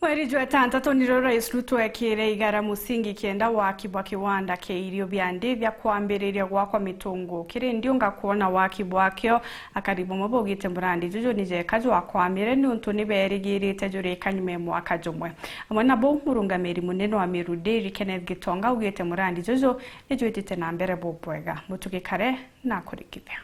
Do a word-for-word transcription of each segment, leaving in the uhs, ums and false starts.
Mweri jwa itantatu niro Rais Ruto ekire igara musingi kenda waki bwa kiwanda kia irio bia ndithia kwambiriria gwakwa Mitungu. Kiri ndiunga kwona waki bwakio, akari bamwe baugite murandi juju ni jeka jwakwamire niuntu ni berigirite jurika nyuma ya mwaka jumwe. Amwe na bau, murungamiri munene wa Meru Dairy, Kenneth Gitonga, augite murandi juju ni jwitite na mbere bubwega. Mutugi Kare na kurikithia.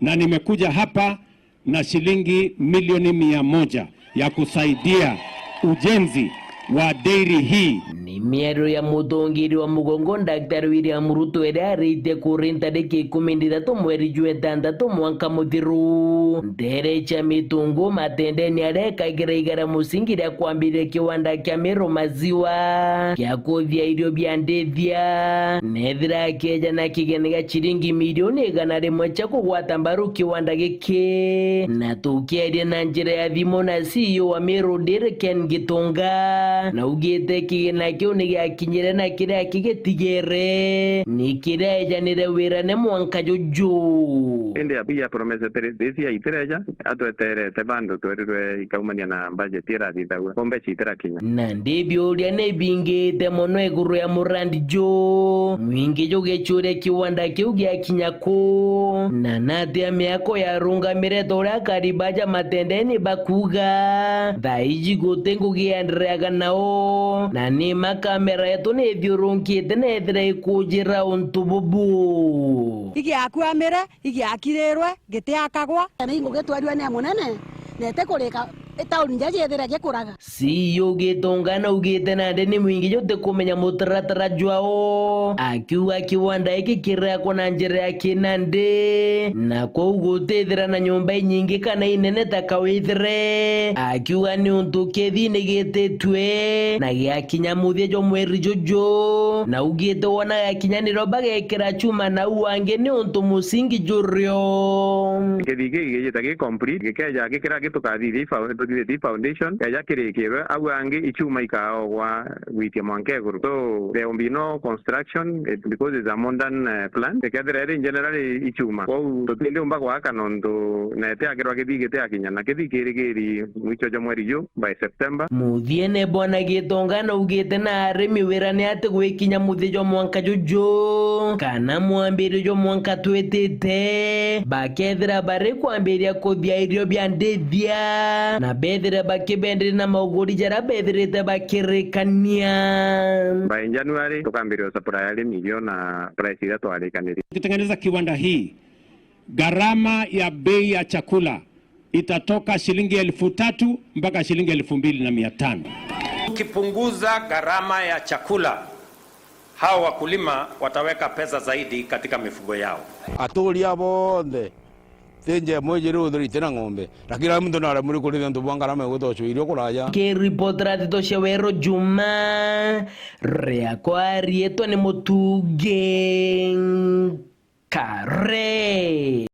Na nimekuja hapa na shilingi milioni mia moja ya kusaidia ujenzi wa dairy hii. Ni miario ya mutongeria wa mugongo Daktari William Ruto iria aritie kuri ntariki ikumi na ithatu mweri jwa itantatu mwanka muthiru. Ntere cia Mitungu Matendeni aria ekagira igara musingi ria kwambiria kiwanda kia Meru Maziwa gia kuthia irio bia ndithia. Nethira akeja na kigeni gia ciringi milioni igana rimwe cia kugwata mbaru kiwanda giki. Na tukiaria na njira ya thimu na C E O wa Meru Dairy Ken Gitonga, naugite kigina kiu ni giakinyire na kiria kigitigere ni kiria ejanire wirane mwanka juju. Indi ya, ya promise tiri, this year itireja, atweterete bando twerirwe ikaumania na budget irathithagua. Kwa mbeca itirakinya. Nandi biuria ni bingite mono iguru ya murandi ju. Mwingi jugicuria kiwanda kiu giakinya ku, na natia miako yarungamire ta uria akari baja Matendeni bakuga. Thaa iji guti ngugi yendereaga nao, na ni ma kamera yetu ni ithiurunkite na ethira ikujira untu bubu. Igiakwamire, igiakirirwe, gitiakagwa. Ni ngugi twerua ni ya munene, na itikurika, itauni nja ciithire gikuraga. C E O Gitonga naugite nandi ni mwingi jutikumenya mutaratara jwao, akiuga kiwanda giki kirakwa na njira ya kinandi, na kwou gutithira na nyomba inyingi kana inene ta kawithire, akiuga niuntu kithi ni gititue na giakinya muthia jwa mweri juju, na ugite wona gakinya niro bagekira chuma nau angi niuntu musingi jurio. Kithi giki gijite gi complete, gikeja gikira gitukathithia i fou-, tuthithie i foundation, keja kirikirwe, au angi ichuma ikaogwa gwitia mwanka iguru. So, there will be no construction, it, because it's a modern, eh, plant. Ikethira iri in general ichuma. Kwou, tutindiumba gwaka nontu na itiakirwa kithi gitiakinya, na kithi kirigiri mwicho jwa mweri ju, by September. Muthiene Bwana Gitonga naugite na arimi wira ni ati gwikinya muthia jwa mwanka juju, kana mwambirio jwa mwanka twitite, bakethira bari kwambiria kuthia irio bia ndithia, na bethire bakibendere na mauguri jaria bethirite bakirikania. By January, tukambiria supply arimi irio na price iria twarikanirie. Ukitengeneza kiwanda hii, gharama ya bei ya chakula itatoka shilingi elfu tatu mpaka shilingi elfu mbili na mia tano. Tukipunguza gharama ya chakula, hao wakulima wataweka pesa zaidi katika mifugo yao. Aturia bonthe, ti njemo iji riu thuri itina ng'ombe, lakini muntu naremwe ni kurithia ntu bwa ngarama igutocwa irio kuraya. Kiripotera thito cia Weru Juma, riakwa riitwa ni Mutugi Kare.